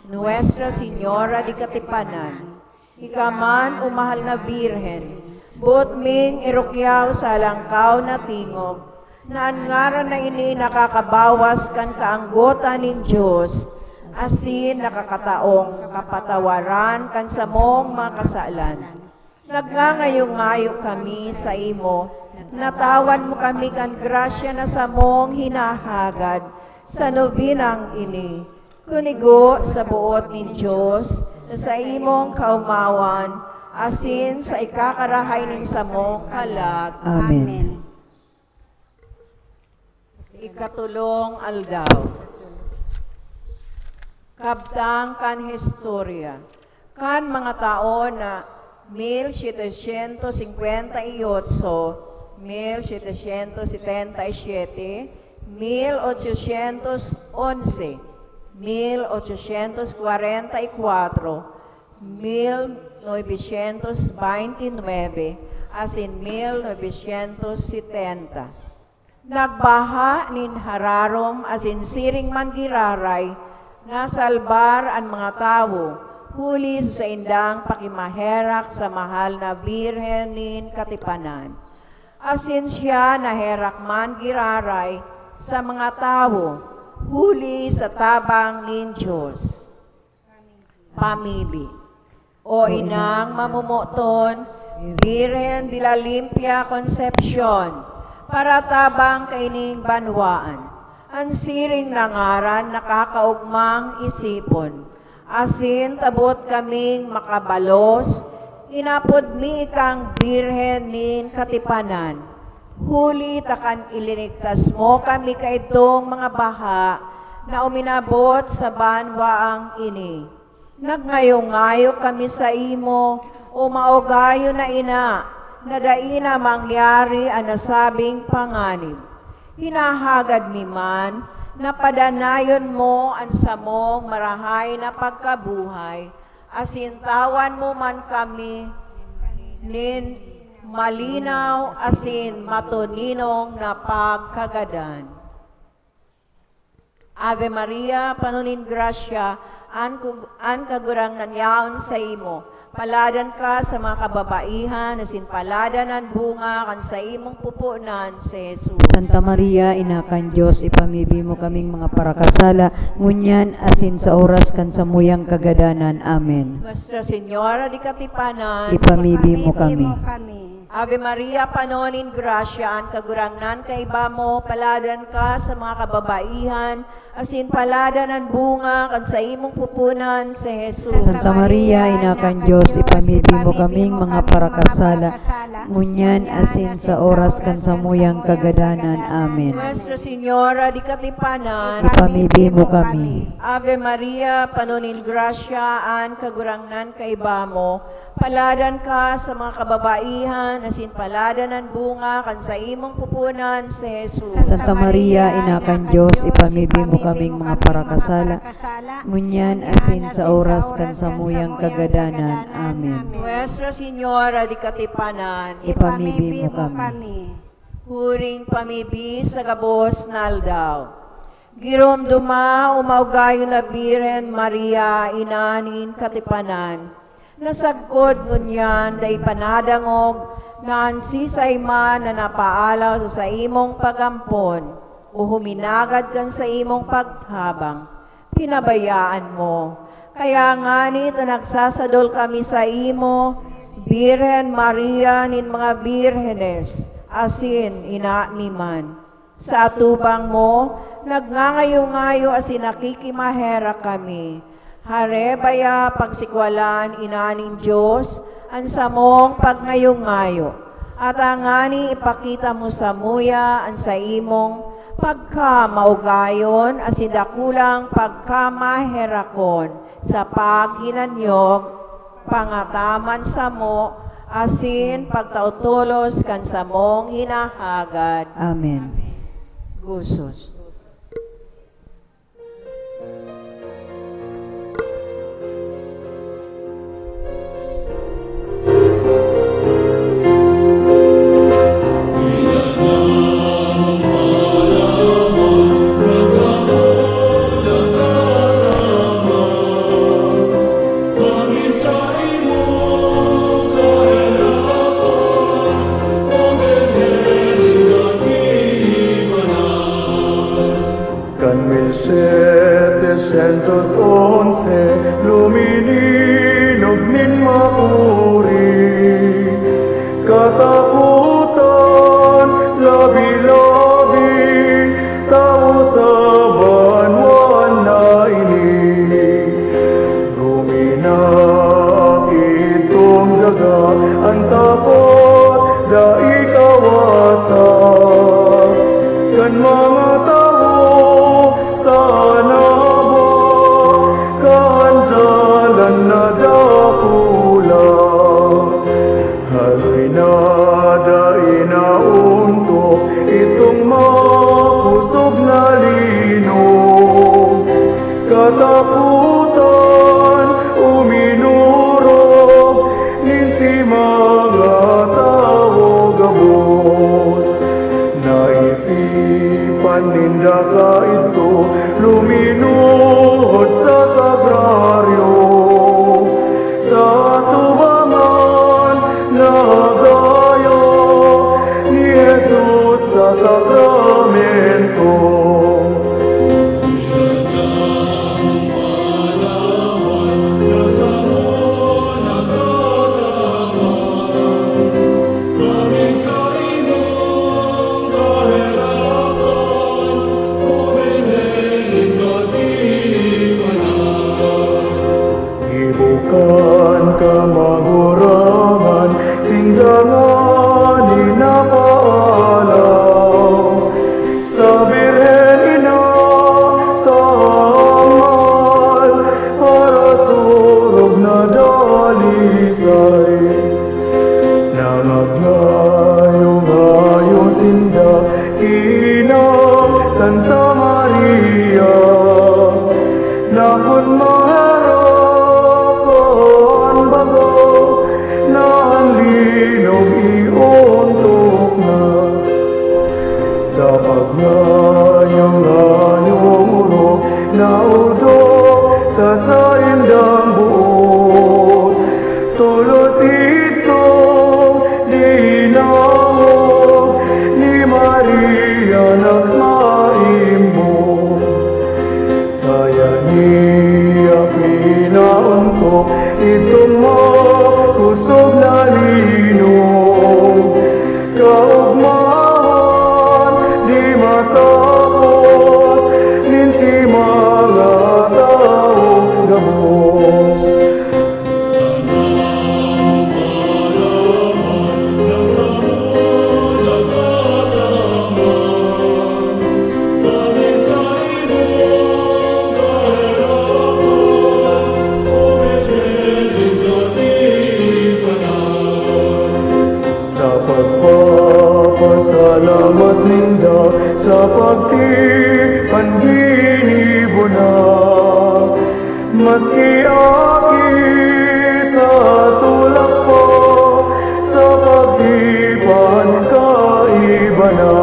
Nuestra Señora di Katipanan. Ika man, o mahal na Birhen, boot ming irukyaw sa alangkaw na tingog, na an ngaran na ini nakakabawas kan kaanggotan nin Dios, asin nakakataong kapatawaran kan samong mga kasalan. Nagngangayo-ngayo kami saimo, na tawan mo kami kan grasya na samong hinahagad sa nobinang ini. Kunigo sa boot nin Dios na saimong kaomawan, asin sa ikakarahay nin samong kalag. Amen. Ikatulong aldaw. Kabtang kan historia. Kan mga taon na mil setecientos cincuenta y ocho, mil setecientos setenta y siete, mil ochocientos once, mil ochocientos cuarenta y cuatro, mil novecientos veintinueve, asin mil novecientos setenta. Nagbaha nin hararom asin siring man giraray, nasalbar an mga tawo, huli sa saindang pakimaherak sa mahal na Birhen nin Katipanan. Asin siya naherak man giraray sa mga tawo, huli sa tabang nin Dios. Pamibi. O Inang mamomoton, Birhen de la Limpia Concepcion, paratabang kaining banwaan, an siring na ngaran nakakaogmang isipon. Asin tabot kaming makabalos, inapod mi ikang Birhen nin Katipanan. Huli ta kan ilinigtas mo kami kaidtong mga baha na uminabot sa banwaang ini. Nagngayo-ngayo kami saimo, o maogayon na ina, na dai na mangyari an nasabing panganib. Hinahagad mi man na padanayon mo an samong marahay na pagkabuhay, asin tawan mo man kami nin malinaw asin matoninong na pagkagadan. Ave Maria, pano nin grasya, an kug-, an Kagurangnan yaon saimo. Paladan ka sa mga kababaihan, asin paladan an bunga kan saimong pupunan, si Jesus. Santa Maria, Ina kan Dios, ipamibi mo kaming mga parakasala, ngunyan asin sa oras kan samuyang kagadanan. Amen. Nuestra Señora de Katipanan, ipamibi mo kami. Ave Maria, pano nin grasya, an Kagurangnan kaiba mo, paladan ka sa mga kababaihan, asin paladan an bunga kan saimong pupunan, si Jesus. Santa Maria, Ina kan Dios, ipamibi mo kaming mga parakasala, ngunyan asin sa oras kan samuyang kagadanan. Amen. Nuestra Señora de Katipanan, ipamibi mo kami. Ave Maria, pano nin grasya, an Kagurangnan kaiba mo, paladan ka sa mga kababaihan, asin paladan an bunga kan saimong pupunan, si Jesus. Santa Maria, Ina kan Dios, ipamibi mo kaming mga parakasala, ngunyan asin sa oras kan samuyang kagadanan. Amen. Nuestra Señora de Katipanan, ipamibi mo kami. Huring pamibi sa gabos na aldaw. Giromdoma o maogayon na Birhen Maria, Ina nin Katipanan, nasagkod ngunyan dai pa nadangog na an sisay man na napaalaw sa saimong pag-ampon o huminagad kan saimong pagtabang, pinabayaan mo. Kaya ngani ta nagsasadol kami saimo, Birhen Maria nin mga birhenes, asin ina mi man. Sa atubang mo, nagngangayo-ngayo asin nakikimaherak kami. Hare baya pagsikwalan, Ina nin Dios, an samong pagngayo-ngayo, at ngani ipakita mo samuya an saimong pagkamaugayon asin dakulang pagkamaherakon sa paghinanyog, pangataman samo, asin pagtao tolos kan samong hinahagad. Amen. Gustos. Kan mil setecientos Sentos onse, lumininog nin makuri. Katapotan, labi-labi, tawo sa banwaan na ini. Guminaki itong daga, an takot dai kawasa. Kan mga tawo sa naba, kahandalan na dakula. Haloy na dai naontok itong makosog na linog. Katapotan, uminorog nin si mga tawo gabos. Naisipan ninda kaidto, luminuhod sa sagraryo. Sa atubangan, nagayo ni Jesus sa sakramento. Gibo kan kamagurangan, sinda ngani napaalaw. Sa Birhen ina tang mahal, parasurog na dalisay. Nangagngayong-ngayo sinda ki Ina Santa Maria. Na kun maherak an baga, na an linog iontok na. Sa pagngayong-ngayong orog, naodok sa saindang boot. Tolos itong dinangog ni Maria na maimbong. Kaya niya pinaontok itong makosog na linog. Kaogmahan di matapos nin si mga tawo gabos. Sa pagpapasalamat ninda sa pagtipan ginibo na, maski aki sa tulak pa, sa pagtipan kaiba na.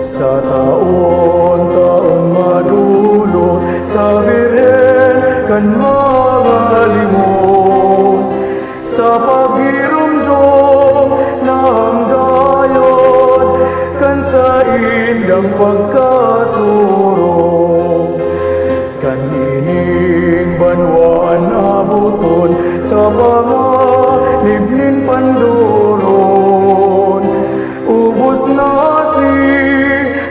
Sa taon-taon madulot sa Birhen kan mga limos, sa paghiromdom na ang gayod kan saindang pagkasurog. Kan ining banwaan aboton sa panganib nin pandoron. Ubos na si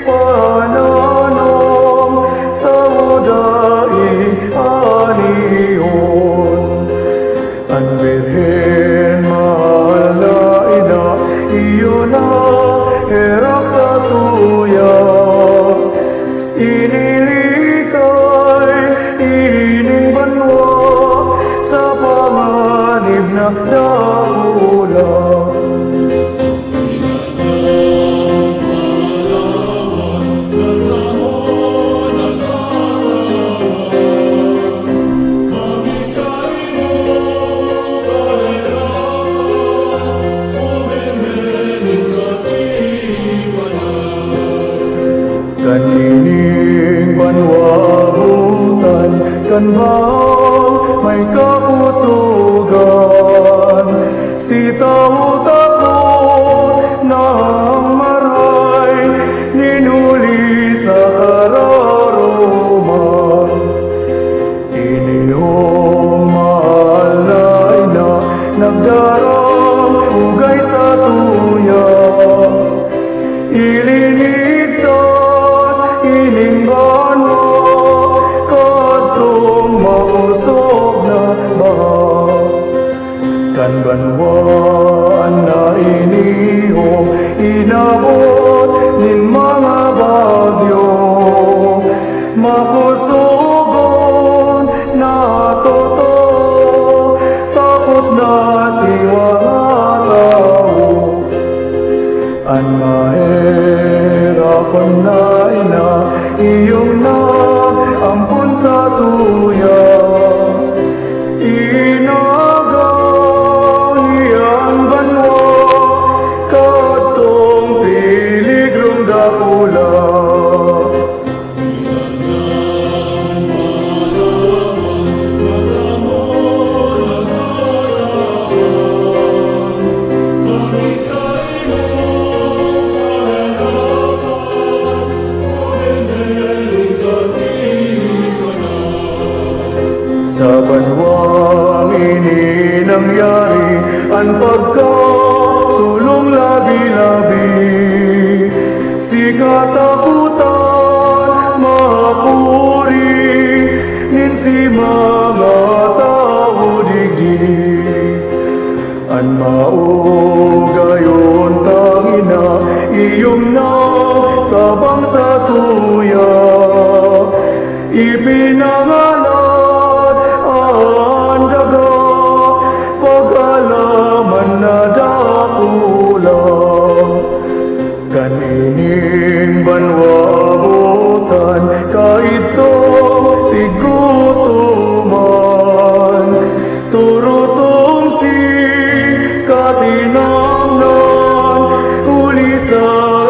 pananom, tawo dai anihon. An Birhen mahal na ina, iyo na herak sa tuya. Inilikay ining banwa sa panganib na dakula. Kan ining banwa butan, kan bang may kakusugan, si tawo takot nang maray nin huli sa kararoma. Abot nin mga bagyo, makosogon na totoo, takot na si mga tawo. An maherakon na ina, iyong nag-ampon sa tuya. Inagaw niya an banwa, kadtong peligrong dakula. Sa banwang ini nangyari an pagkasulong labi-labi. Si katapotan makuri nin si mga tawo digdi. An maogayon tangina, iyong nagtabang sa tuya. Ipinangalad an daga, pag-alaman na dakula. Kan ining banwa abotan, kaidto tigutoman. Turutong si katinamnan, huli sa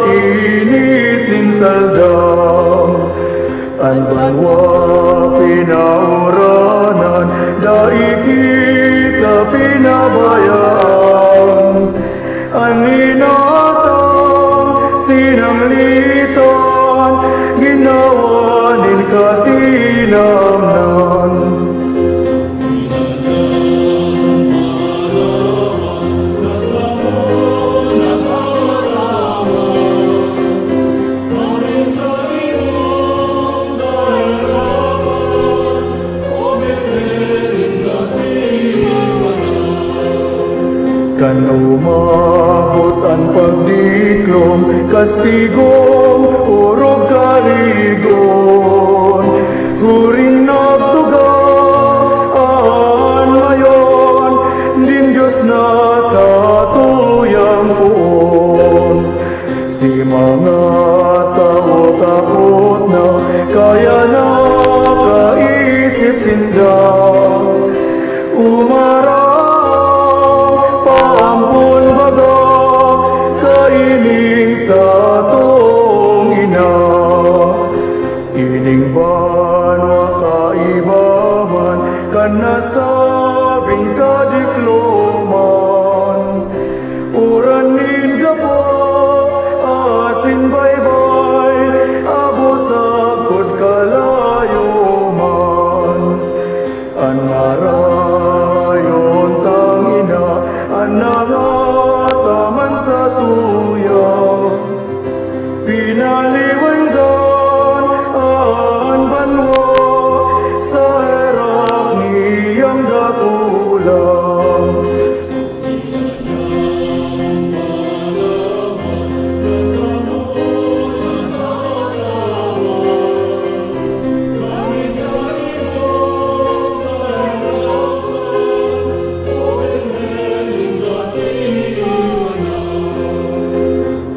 init nin saldang. An banwa pinauranan, dai kita pinabayaan. An inatang sinanglitan, ginawa nin katinamnan. Kan umabot an pagdiklom, kastigong orog karigon, huring nagtuga an mayon nin Dios na satuyang poon. Si mga tawo takot na, kaya nakaisip sinda. Umarang paampon baga kaining satong ina. Ining banwa kaiba man kan nasabing kadikloman. Uran nin gapo asin baybay, abot sagkod kalayo man. An marayon tangina, an nangataman sa tuya. Pinaliwanggan an banwa sa herak niyang dakula.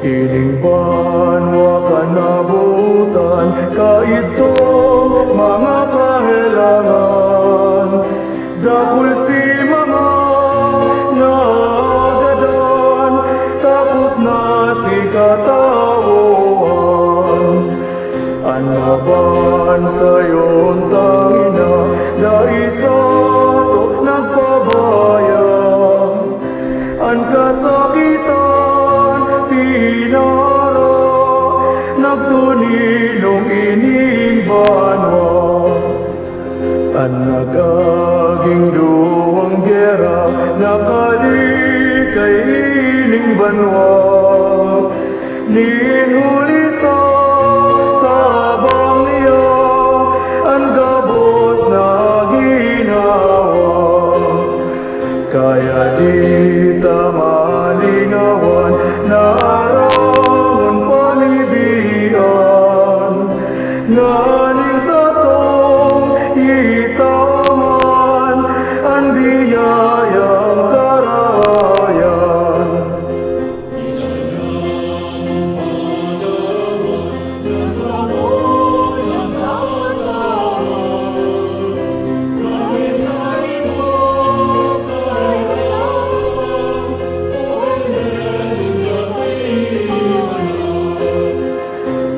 Ining banwa kan nabotan, kaidtong mga kahelangan. Dakul si mga nagadan, takot na si katawoan. An mabansayon tangina, dai sato nagpabaya. An kasakitan pinara, nagtuninong ining banwa. An nagaging duwang gera, nakalikay ining banwa. Nin huli sa tabang niya, an gabos na ginawa. Kaya di ta malingawan na aram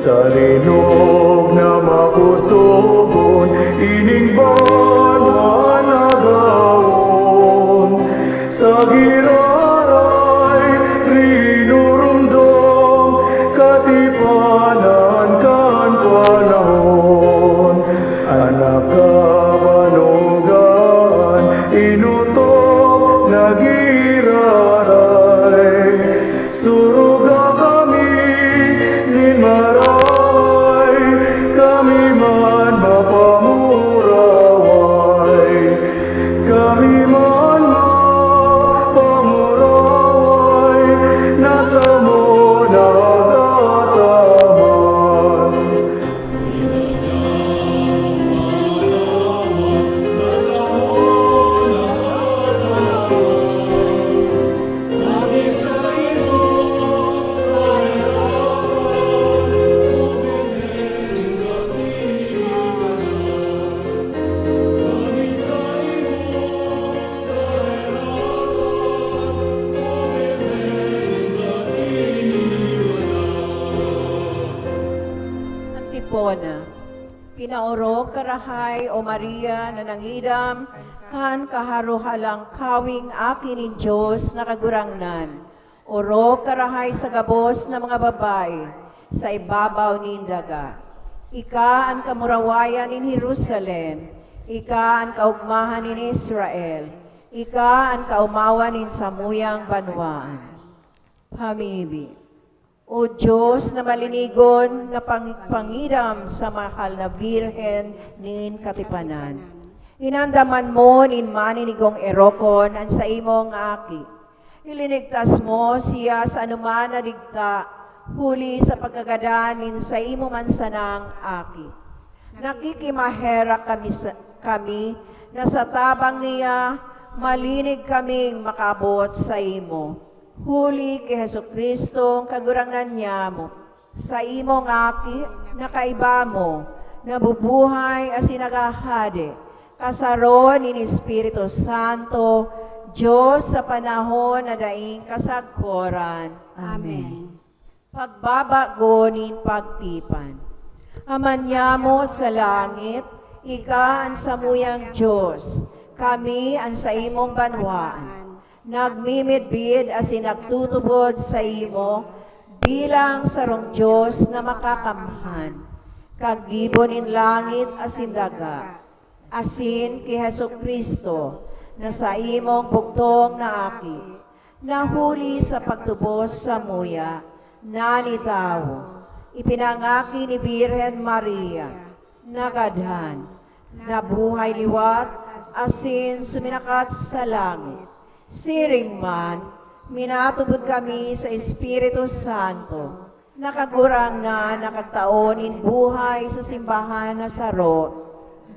Sa linog na makusogon, ining banwa na gawon. Sa giraray, rinurumdom, katipanan kan panahon. An nakabanogan, inutok na giraray. Suruga kami nin maray, kami man mapamuraway. Kami man mapamuraway, na samo nagataman. Antipona. Pinaorog ka rahay, O Maria, na nangidam kan kaharohalangkawing Aki nin Dios na Kagurangnan. Orog ka rahay sa gabos na mga babayi sa ibabaw nin daga. Ika an kamurawayan nin Jerusalem, ika an kaogmahan nin Israel, ika an kaomawan nin samuyang banwaan. Pamibi. O Dios na malinigon, na pang-, pangidam sa mahal na Birhen nin Katipanan, inandaman mo nin maninigong erokon an saimong Aki. Ilinigtas mo siya sa anoman na digta, huli sa pagkagadan nin saimo man sanang Aki. Nakikimaherak kami sa, kami na sa tabang niya, malinig kaming makaabot saimo. Huli ki Jesu-Cristo, Kagurangnan nyamo, saimong Aki na kaiba mo, nabubuhay asin naghahade, kasaro nin Espiritu Santo, Dios sa panahon na daing kasagkoran. Amen. Pagbabago nin pagtipan. Ama nyamo sa langit, ika an samuyang Dios, kami an saimong banwaan. Nagmimidbid asin nagtutubod saimo bilang sarong Dios na makakamhan, kaggibo nin langit asin daga, asin ki Jesu-Cristo na saimong bugtong na Aki, na huli sa pagtubos samuya, nanitawo, ipinangaki ni Birhen Maria, nagadhan, nabuhay liwat, asin suminakat sa langit. Siring man, minatubod kami sa Espiritu Santo, na Kagurangnan na kagtao nin buhay sa simbahan na saro,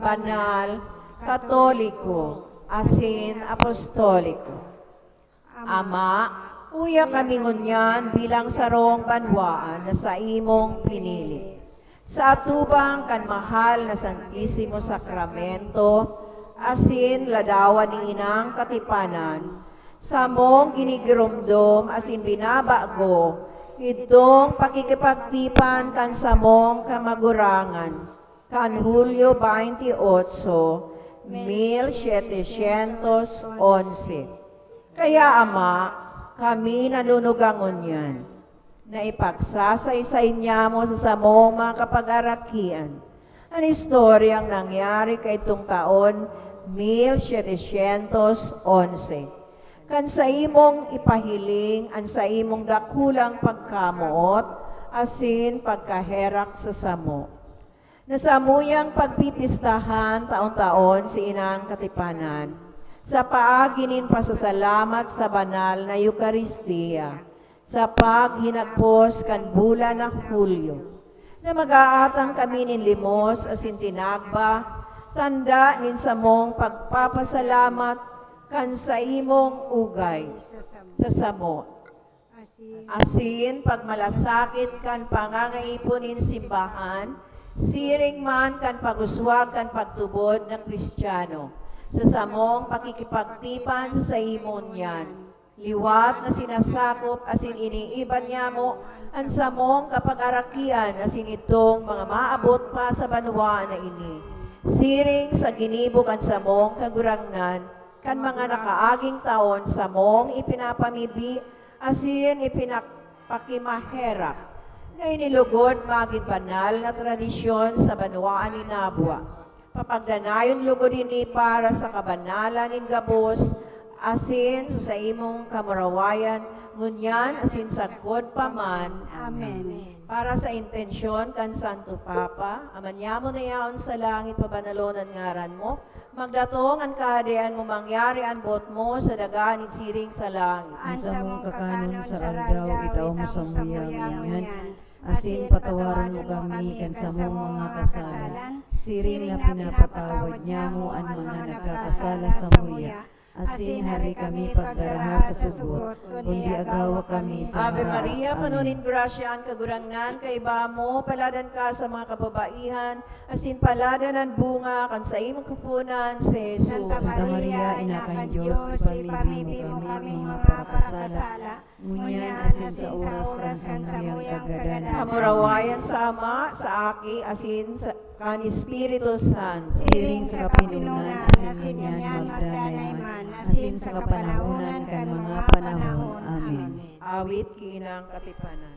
banal, katoliko, asin apostoliko. Ama, uya kami ngunyan bilang sarong banwaan na saimong pinili. Sa atubang kan mahal na Santisimo Sakramento, asin ladawan ni Inang Katipanan, samong ginigiromdom asin binabago idtong pakikipagtipan kan samong kamagurangan, kan Hulyo twenty-eight, mil setecientos onse. Kaya, Ama, kami nanunuga ngunyan na ipagsasaysay nyamo sa samong mga kapagarakian an istoryang nangyari kaidtong taon mil setecientos onse, kan saimong ipahiling an saimong dakulang pagkamoot asin pagkaherak sa samo. Na samuyang pagpipistahan taon-taon si Inang Katipanan, sa paagi nin pasasalamat sa banal na Eukaristia, sa paghinagpos kan bulan na Hulyo, na mag-aatang kami nin limos asin tinagba, tanda nin samong pagpapasalamat kan saimong ugay sa samo. Asin pagmalasakit kan pangangaipon nin simbahan, siring man kan pag-uswag kan pagtubod na Kristiyano, sa samong pakikipagtipan sa saimo ngunyan, liwat na sinasakop asin iniiba nyamo An samong kapagarakian asin idtong mga maabot pa sa banwaan na ini, siring sa ginibo kan samong Kagurangnan, kan mga nakaaging taon samong ipinapamibi asin ipinapakimaherak, na inilugod magin banal na tradisyon sa banwaan nin Nabua. Papagdanayon lugod ini para sa kabanalan nin gabos asin sa saimong kamurawayan, ngunyan asin sagkod pa man. Amen. Para sa intensyon kan Santo Papa, Ama niamo na yaon sa langit, pabanalon an ngaran mo, magdatong an kahadean mo, mangyari an boot mo sa daga nin siring sa langit. An samong kakanon sa aldaw, itao mo samuya ngunyan, asin patawaron mo kami kan samong mga kasalan, siring na pinapatawad niamo an mga nagkakasala samuya. Asin hari kami pagdaraha sa sugot, kundi agawa kami sa Ave Maria, puno nin grasya, an Kagurangnan kaiba mo, paladan ka sa mga kababaihan, asin paladan an bunga kan saimong pupunan, si Jesus. Santa Maria, Ina kan Dios, ipamibi mo kami mga pakasala, ngunyan asin sa oras kan samuyang kagadan. Kamurawayan sa Ama, sa Aki, asin sa, kan Espiritu Santo. Siring sa kapinonan, asin ngunyan, magdanay man, asin sa kapanahonan kan mga panahon. Amen. Awit ki Inang Katipanan.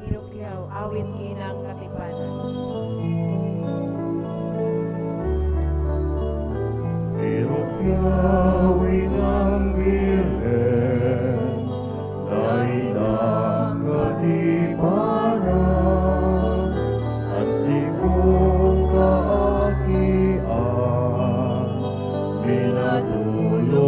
Irukyaw, awit ki Inang Katipanan. Irukyaw, Inang Birhen, dai nang katipanan, an sikong kaakian, minatulog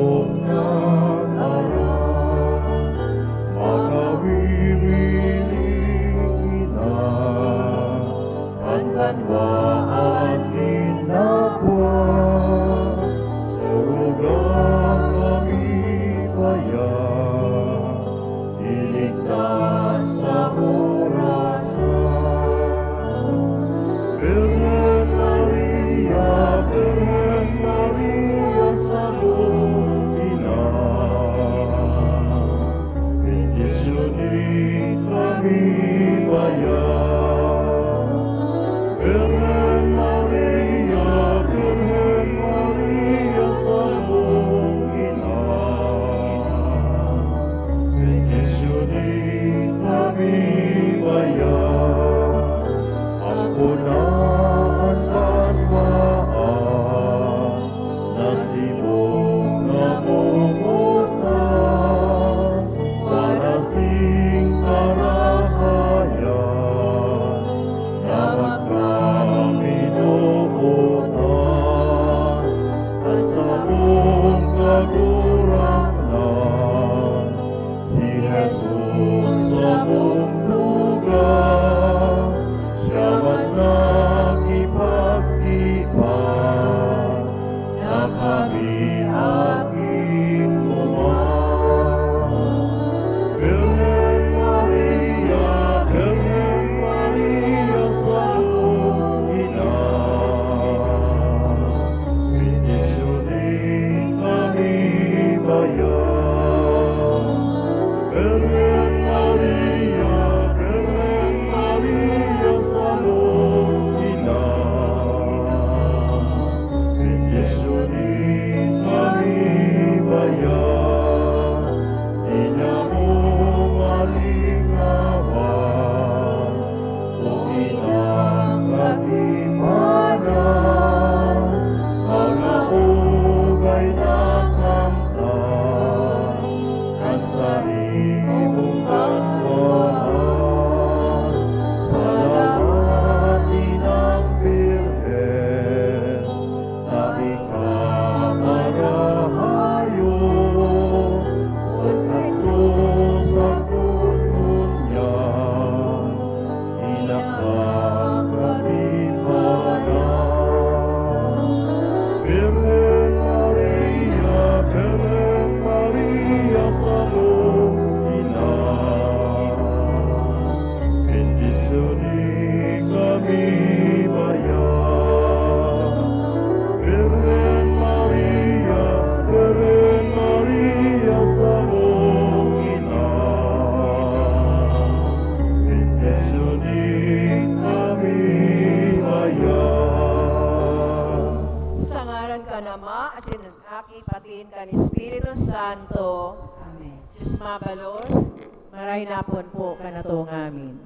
Ama, asin an Aki, patin kan Espiritu Santo. Amen. Diyos mabalos, maray napon po kan ato ngamin.